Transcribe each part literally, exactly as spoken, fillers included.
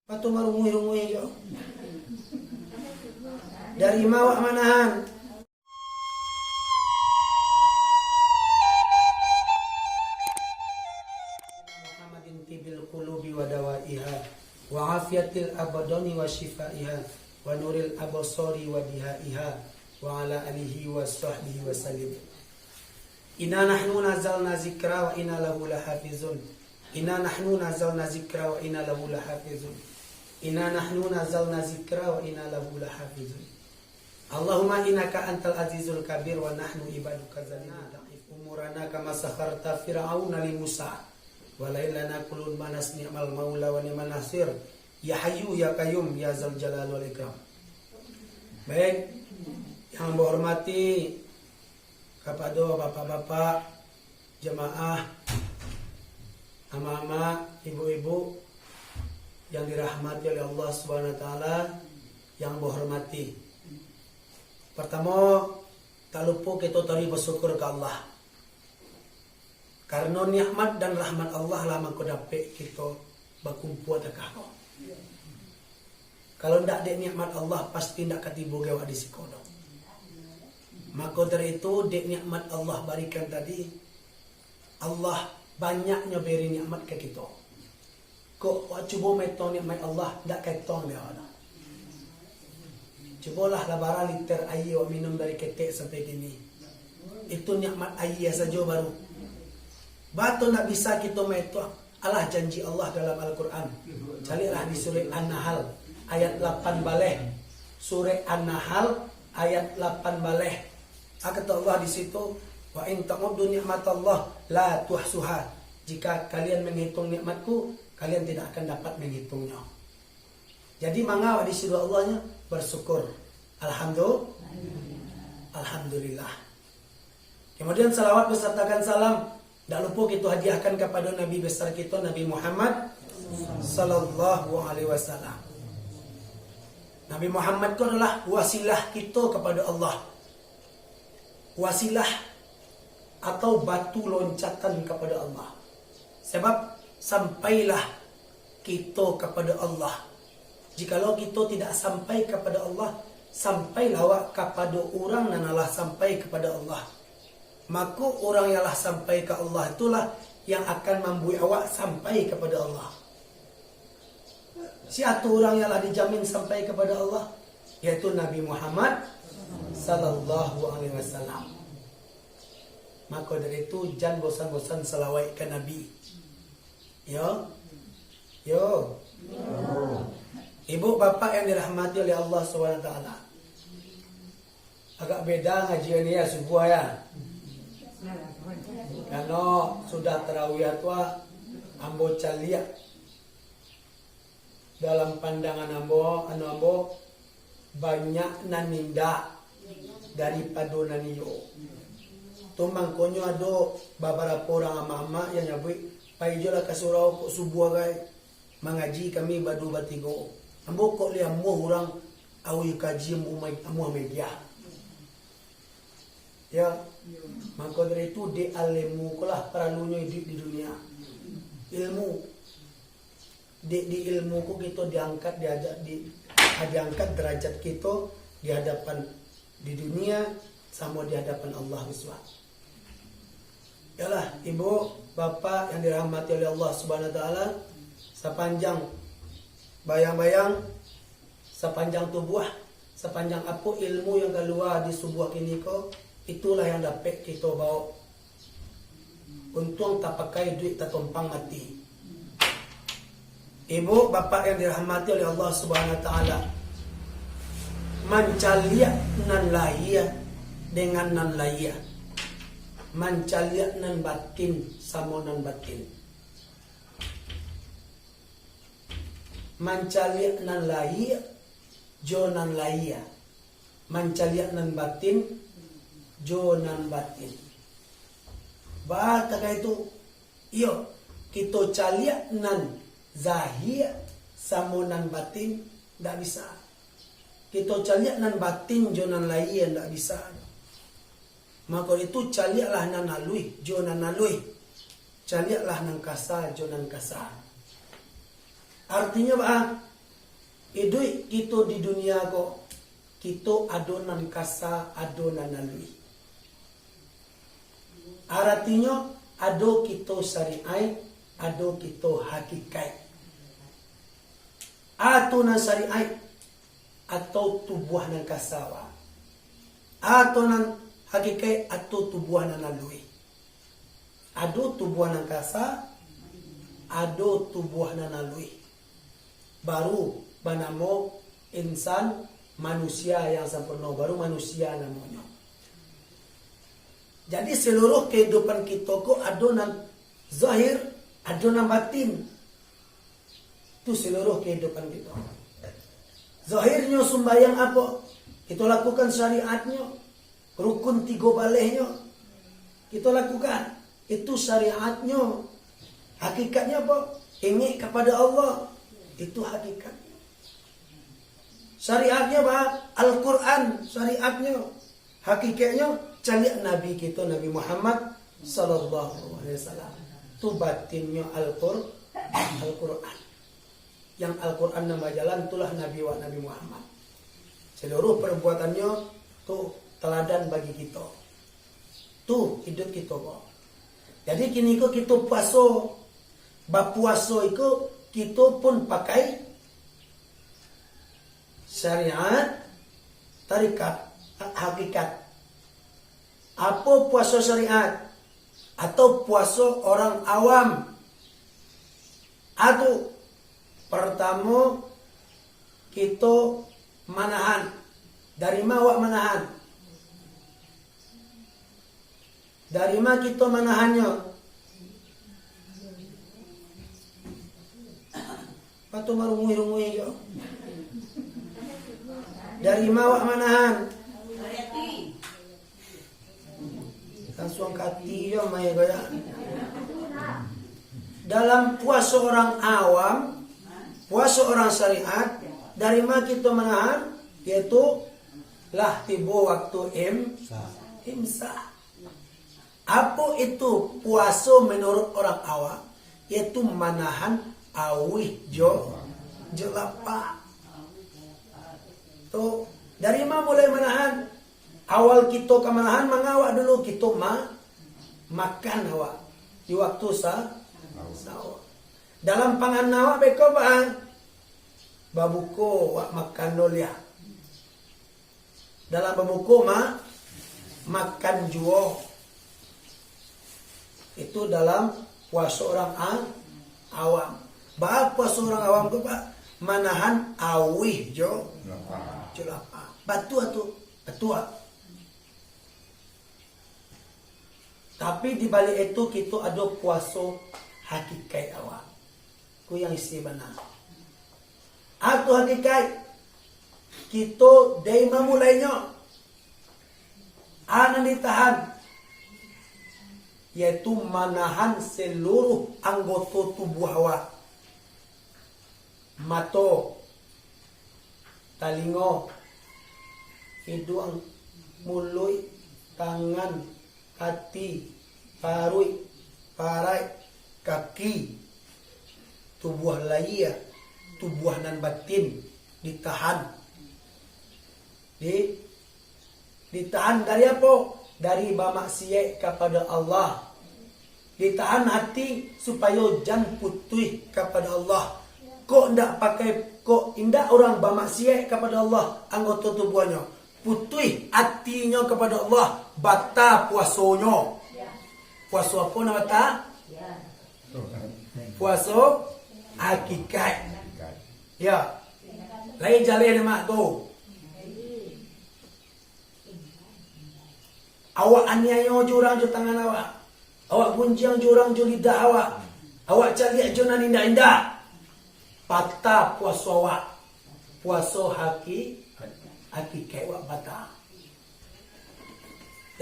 Patu marunguih-runguih jo. Dari ma awak manahan? Muhammadin tibil qulubi wa dawaiha, wa afiatil abdani wa syifaiha, wa nuril absari wa dihaiha, wa ala alihi wa sahbihi wa sallim. Inna nahnu nazzalna zikra wa inna lahu lahafizun. Inna nahnu nazzalna zikra wa inna lahu lahafizun. Inna nahnu nazzalna zikra wa inna lahu lahafizun. Allahumma innaka antal azizul kabir wa nahnu ibaduka zalilun da'if. Umurana kama sakharta Fir'auna li Musa. Wa lain lana kulun manas ni'mal maula wa ni'man nasir. Ya Hayyu ya Qayyum ya Zal Jalal wal Ikram. Baik, yang ambo hormati kapado bapak-bapak, jamaah, ama-ama, ibu-ibu yang dirahmati oleh Allah Subhanahu wa Taala, yang ambo hormati. Pertamo, tak lupo kito tadi basyukur ka Allah. Karano nikmat dan rahmat Allah lah mangko dapek kito bakumpua takah ko. Kalau ndak dek nikmat Allah, pasti ndak ka tibo ge awak di siko doh. Mako dari itu, dek nikmat Allah barikan tadi, Allah banyaknyo beri nikmat ka kito. Kok awak cubo maetong nikmat Allah, ndak ka etong dek awak doh. Cubolah lah bara liter aia awak minum dari ketek sampai kini. Itu nikmat aia sajo baru. Batua ndak bisa kito maetong. Alah janji Allah dalam Al-Quran. Caliaklah di Surah An-Nahl ayat lapan baleh. Surah An-Nahl ayat lapan baleh. Kata Allah di situ, "Wa in ta'uddu ni'matallah la tuhsuha." Jika kalian menghitung nikmatku, kalian tidak akan dapat menghitungnya. Jadi, manga awak disuruah Allah nyo bersyukur. Alhamdu-, Alhamdulillah. Kemudian, salawat besertakan salam ndak lupo kito hadiahkan kapado Nabi besar kito, Nabi Muhammad sallallahu alaihi wasallam. Nabi Muhammad tu adalah wasilah kito kapado Allah. Wasilah atau batu loncatan kapado Allah. Sabab, sampailah kito kapado Allah. Jikalau kito tidak sampai kapado Allah, sampailah awak kapado urang nan alah sampai kapado Allah. Mako, urang yang lah sampai ka Allah itulah yang akan mambuek awak sampai kapado Allah. Sia tu urang yang lah dijamin sampai kapado Allah? Yaitu Nabi Muhammad sallallahu alaihi wasallam. Mako dari itu, jan bosan-bosan salawaik ka Nabi. Yo? Yo? Ibu bapak yang dirahmati oleh Allah Subhanahu wa Taala. Agak beda ngaji ni ya, subuah ya. Karano sudah tarawih tu, ah, ambo caliak dalam pandangan ambo, anu ambo, banyak nan indak daripado nan iyo. Tu mangkonyo ado babarapo urang amak-amak yang nyabuik, "Pai jolah ka surau kok subuah gai, mangaji kami baduo batigo." Ambo kok lai amuah urang awih kaji amuah, amuah media. Ya, mako dari itu, dek alemu ko lah paralunyo iduik di dunia. Ilmu. Dek di ilmu ko kito diangkat, diajak di, diangkat derajat kito di hadapan, di dunia samo di hadapan Allah Subhanahu. Yalah, ibu, bapak yang dirahmati oleh Allah Subhanahu wa Taala, sapanjang bayang-bayang, sapanjang tubuah, sapanjang apo ilmu yang kalua di subuah kini ko, itulah yang dapek kito baok. Untuang tapakai duit tatompang mati. Ibu, bapak yang dirahmati oleh Allah Subhanahu wa Taala, mancaliak nan lahia dengan nan lahia, mancaliak nan batin samo nan batin. Mancaliak nan lahia jo nan lahia, mancaliak nan batin jo nan batin. Baa takah itu? Iyo, kito caliak nan zahia samo nan batin, ndak bisa. Kito caliak nan batin jo nan lahia, ndak bisa. Mako itu, caliaklah nan aluih jo nan aluih, caliaklah nan kasa jo nan kasa. Artinyo baa? Iduik kito di dunia ko, kito ado nan kasa, ado nan aluih. Aratinyo, ado kito syariaik, ado kito hakikaik. Ato nan syariaik, atau tubuah nan kasa, atau nan hakikaik, atau tubuah nan aluih. Ado tubuah nan kasa, ado tubuah nan aluih. Baru banamo insan, manusia yang sempurno, baru manusia namonyo. Jadi, seluruh kehidupan kito ko ado nan zahir, ado nan batin. Tu seluruh kehidupan kito. Zahirnyo sumbayang apo? Kito lakukan syariatnyo. Rukun tigo balehnyo kito lakukan. Itu syariatnyo. Hakikatnyo apo? Ingek kapado Allah. Itu hakikatnyo. Syariatnyo apo? Al-Quran syariatnyo. Hakikatnyo, caliak Nabi kito, Nabi Muhammad sallallahu alaihi wasallam. Tu batinnyo Al-Qur-, Al-Quran. Yang Al-Quran nan bajalan, itulah Nabi wa Nabi Muhammad. Seluruh perbuatannyo tu teladan bagi kito. Tu hidup kito ko. Jadi, kini ko kito puaso. Bapuaso iko kito pun pakai syariat, tarikat, ha-, hakikat. Apo puaso syariat atau puaso orang awam? Atu, pertamo, kito manahan. Dari ma awak manahan? Dari ma kito manahannyo? Patu marunguih-runguih jo. Dari ma awak manahan? Lansuang ka ati jo main ko yo. Dalam puaso orang awam, puaso orang syariat, dari ma kito manahan? Yaitu lah tibo waktu im-, imsak. Apo itu puaso menurut orang awam? Yaitu manahan auih jo, jo lapa. Tu, dari ma mulai manahan? Awal kito ka manahan, manga awak dulu, kito ma-, makan awak di waktu sa-, sahur. Dalam pangan awak beko ba-, babuko awak makan doliah. Dalam babuko ma-, makan juo. Itu dalam puaso orang a-, awam. Ba puaso orang awam tu, Pak, manahan auih jo, jo lapa. Batua tu, batua. Tapi di balik itu, kito ado puaso hakikaik awak. Ko yang isi bana. Atu hakikaik, kito dari ma mulainyo? A nan ditahan, yaitu manahan seluruh anggoto tubuah awak. Mato, talingo, iduang, muluik, tangan, ati, paruik, parai, kaki, tubuah lahia, tubuah nan batin ditahan. Di-, ditahan dari apo? Dari bamaksiat kapado Allah. Ditahan ati supayo jan putuih kapado Allah. Kok indak pakai, kok indak urang bamaksiat kapado Allah, anggoto tubuahnyo, putuih atinyo kapado Allah, bata puasonyo. Puaso apo nan bata? Puaso hakikaik. Ya. Lai jaleh dek mak tu. Awak aniayo jo urang jo tangan awak. Awak gunjiang jo urang jo lidah awak. Awak caliak jo nan indak-indak. Bata puaso awak. Puaso haki-, hakikaik awak bata.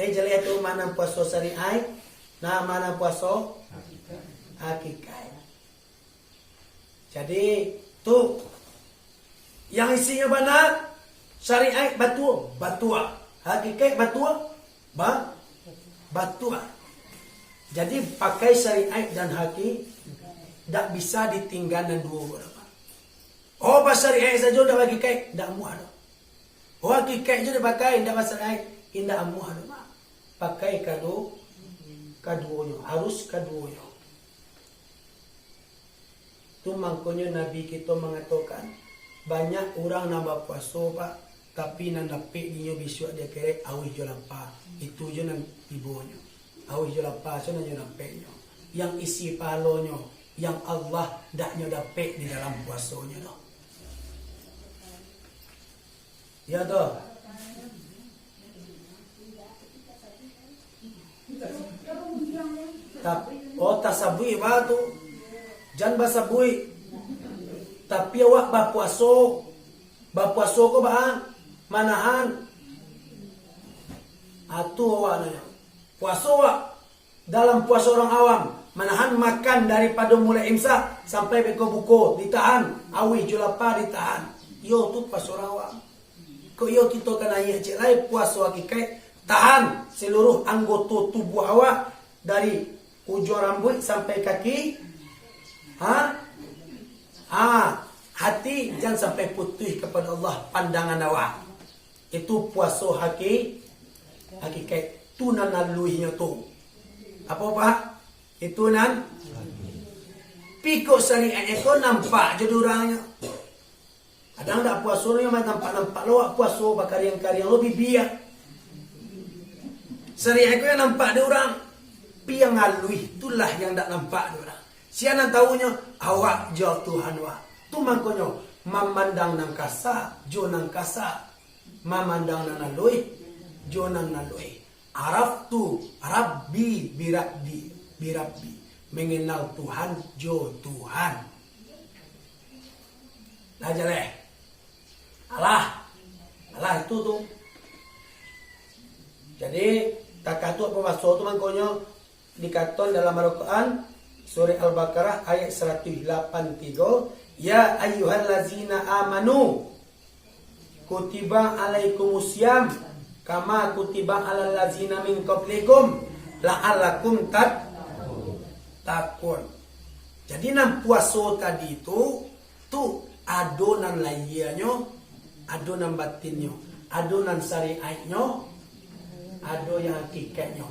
Jadi jaleh tu ma nan puaso syariaik, nah, ma nan puaso hakikaik. Jadi, tu, yang isinyo bana, syariaik batua, batua. Hakikaik batua, ba-, batua. Jadi, pakai syariaik dan haki, dak bisa ditingga nan duo ko, Pak. Oh, basariaik sajo ndak bahakikaik, ndak amuah doh. Oh, hakikaik jo dipakai, ndak basariaik, indak amuah doh, Mak. Pakai kadu-, kaduonyo, harus kaduonyo. Tu mangkonyo Nabi kito mangatokan, banyak urang nan bapuaso, Pak, tapi nan dapek dinyo bisuak di akhirat auih jo lapa. Itu jo nan tibonyo. Auih jo lapa, so nan nyo dapeknyo. Yang isi pahalonyo, yang Allah ndak nyo dapek di dalam puasonyo doh. Ya toh? Tap-, oh, tasabuik ba tu. Jan basabuik. Tapi awak bapuaso. Bapuaso ko ba, manahan. Atu awak nanyo. Puaso awak. Dalam puaso urang awam, manahan makan daripado mulai imsak sampai beko buko, ditahan, auih jo lapa ditahan. Iyo tu puaso urang awam. Kok iyo kito ka naiak ciek lai puaso hakikaik, tahan seluruh anggoto tubuah awak dari ujuang rambuik sampai kaki, ha? Ha, hati jan sampai putuih kapado Allah pandangan awak. Itu puaso haki-, hakikaik. Tu nan laluihnyo tu. Apo, Pak? Itu nan pikok syariat ko nampak jo di urangnyo. Kadang dak puaso nyo main nampak-nampak lo, awak puaso bakariang-kariang lo bibia. Syariat ko yang nampak di urang. Pi yang laluih itulah yang dak nampak di urang. Sia nan taunyo, awak jo Tuhan wak. Tu mangkonyo, mamandang nan kasa jo nan kasa. Mamandang nan aluih jo nan aluih. Araftu Rabbi birabbi, birabbi. Mengenal Tuhan jo Tuhan. Lah jaleh. Alah. Alah itu tu. Jadi, takatuak pamaso tu mangkonyo dikatokan dalam Al-Quran, Surah Al-Baqarah ayat saratuih lapan tigo, "Ya ayyuhallazina amanu, kutiba alaikumusiyam, kama kutiba alal lazina min qablikum, la'allakum tat-, takun." Jadi, nan puaso tadi tu, tu ado nan lahianyo, ado nan batinnyo, ado nan syariatnyo, ado yang hakikaiknyo.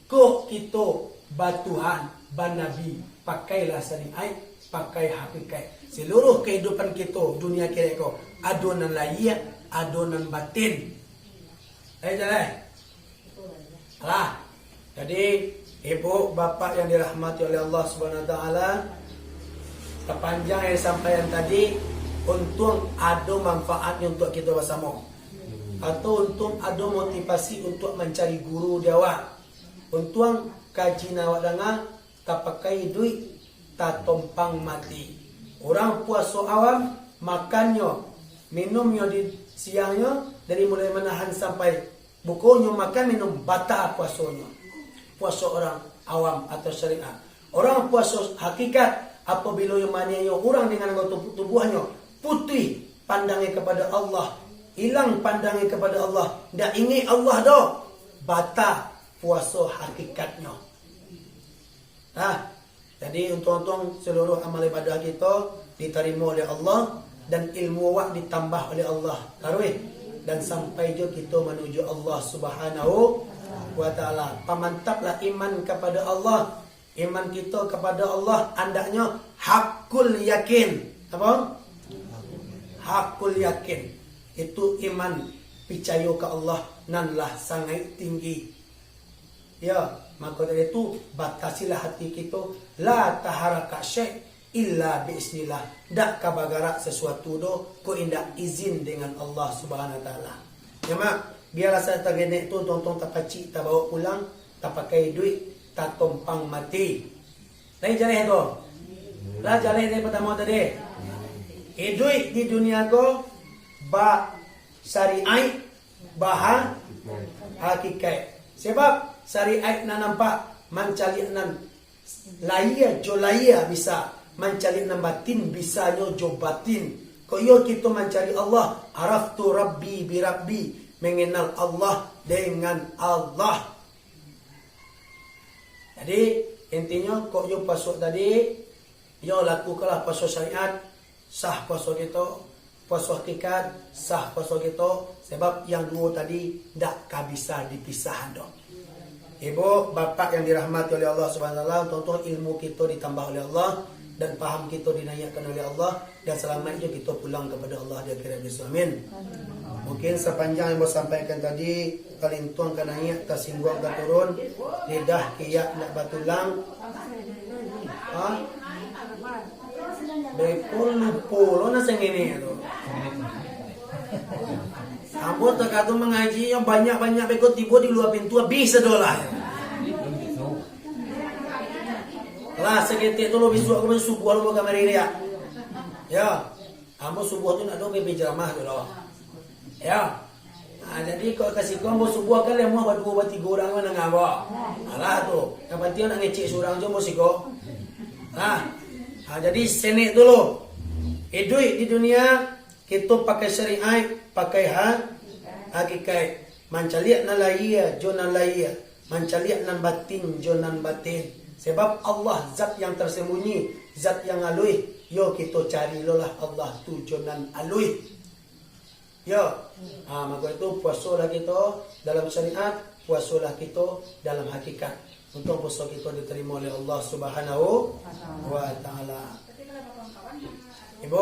Kok kito batuhan, banabi, pakailah syariat, pakai hakikaik. Seluruh kahidupan kito dunia akhirat ko, ado nan lahia, ado nan batin. Lai jaleh? Alah. Jadi, ibu, bapak yang dirahmati oleh Allah Subhanahu Wa Taala, tapanjang yang disampaikan tadi, untuang ado manfaatnyo untuak kito basamo. Atau untuang ado motivasi untuak mancari guru di awak. Untuang kaji nan awak danga, tapakai iduik, tatompang mati. Urang puaso awam, makannyo, minumnyo di siangnyo, dari mulai manahan sampai bukonyo, makan minum, bata puasonyo. Puaso urang awam atau syariat. Urang puaso hakikat, apabilo nyo maniayo urang dengan anggoto tubuahnyo, putuih pandangnyo kapado Allah, ilang pandangnyo kapado Allah, ndak ingek Allah doh, bata puaso hakikatnyo. Nah, jadi untuang-untuang seluruh amal ibadah kito ditarimo oleh Allah, dan ilmu awak ditambah oleh Allah taruih, dan sampai jo kito manuju Allah Subhanahu wa Taala. Pamantaplah iman kapado Allah. Iman kito kapado Allah andaknyo hakul yakin. Apo? Hakul yakin. Itu iman picayo ka Allah nan lah sangaik tinggi. Ya, mako dari itu, batasilah hati kito, la taharaka syai' illa bi iznillah. Ndak ka bagarak sasuatu doh, kok indak izin dengan Allah Subhanahu Wa Taala. Ya, Mak, biarlah sajo tagenek tu, tong-tong tapacik, tabawa pulang, tapakai duit, tatompang mati. Lai jaleh tu? Lah jaleh dari pertama tadi. Iduik di dunia ko ba syariat, baha-, hakikat. Sebab syariat nan nampak mancaliak nan lahia jo lahia bisa, mancaliak nan batin bisanyo jo batin. Kok iyo kito mancari Allah, araftu Rabbi bi Rabbi, mengenal Allah dengan Allah. Jadi, intinyo, kok iyo puaso tadi, iyo lakukanlah puaso syariat, Sah puaso kito, puaso hakikat, sah puaso kito, sebab yang duo tadi ndak ka bisa dipisah doh. Ibu, bapak yang dirahmati oleh Allah Subhanahu wa Taala, tonton ilmu kito ditambah oleh Allah dan paham kito dinaiakkan oleh Allah, dan salamaik jo kito pulang kapado Allah di akhirat besok. Amin. Mungkin sapanjang yang ambo sampaikan tadi, kalintuang ka naiak, tasingguang ka turun, lidah kiak ndak batulang. Ha? Beko lupo lo nak sangini tu. Ambo takah tu mangaji yang banyak-banyak beko tibo di lua pintu, abih sadolah. Lah, saketek tu lo bisuak ko subuah lo kamari dia. Ya. Ambo subuah tu nak doh pai jamah tu lo. Ya. Ha, jadi kok ka siko ambo subuah kan lemuah baduo batigo urang manangah ambo. Alah tu. Yang penting nak ngecek surang jo ambo siko. Ha. Ha, jadi senek tu lo. Iduik di dunia, kito pakai syariat, pakai ha-, hakikaik. Mancaliak nan lahia jo nan lahia, mancaliak nan batin jo nan batin. Sebab Allah zat yang tersembunyi, zat yang aluih. Yo, kito cari lo lah Allah tu jo nan aluih. Yo. Ha, mako itu, puasolah kito dalam syariat, puasolah kito dalam hakikat. Untuang puaso kito diterima oleh Allah Subhanahu wa Taala. Ibu,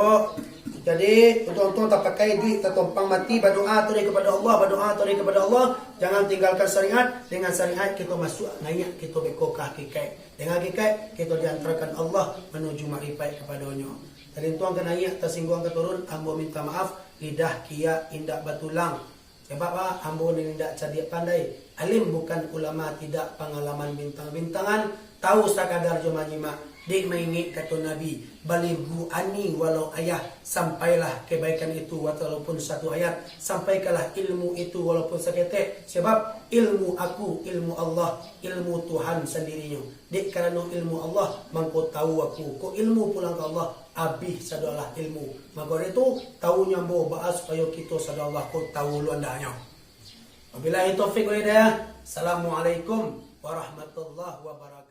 jadi untuang-untuang tapakai duit, tatompang mati, badoa taruih kapado Allah, badoa taruih kapado Allah. Jangan tinggalkan syariat. Dengan syariat kito masuak, naiak kito beko ka hakikat. Dengan hakikat, kito diantarkan Allah manuju makrifaik kapado-Nyo. Talintuang ka naiak, tasingguang ka turun, ambo minta maaf, lidah kiak indak batulang. Sebab a, ambo ni indak cadiak pandai. Alim bukan ulama, tidak pangalaman bintang-bintangan. Tahu sakadar jo manyimak. Dek maingek kato Nabi, "Balighu anni walau ayah." Sampailah kebaikan itu walaupun satu ayat. Sampaikanlah ilmu itu walaupun saketek. Sebab ilmu aku, ilmu Allah, ilmu Tuhan sandiri-Nyo. Dek karano ilmu Allah, mangko tahu aku. Kok ilmu pulang ka Allah, abih sadolah ilmu. Mako dari tu, tahu nyo ambo baa supayo kito sadolah ko tahu lo andaknyo. Wabillahi taufik wal hidayah. Assalamualaikum warahmatullahi wabarakatuh.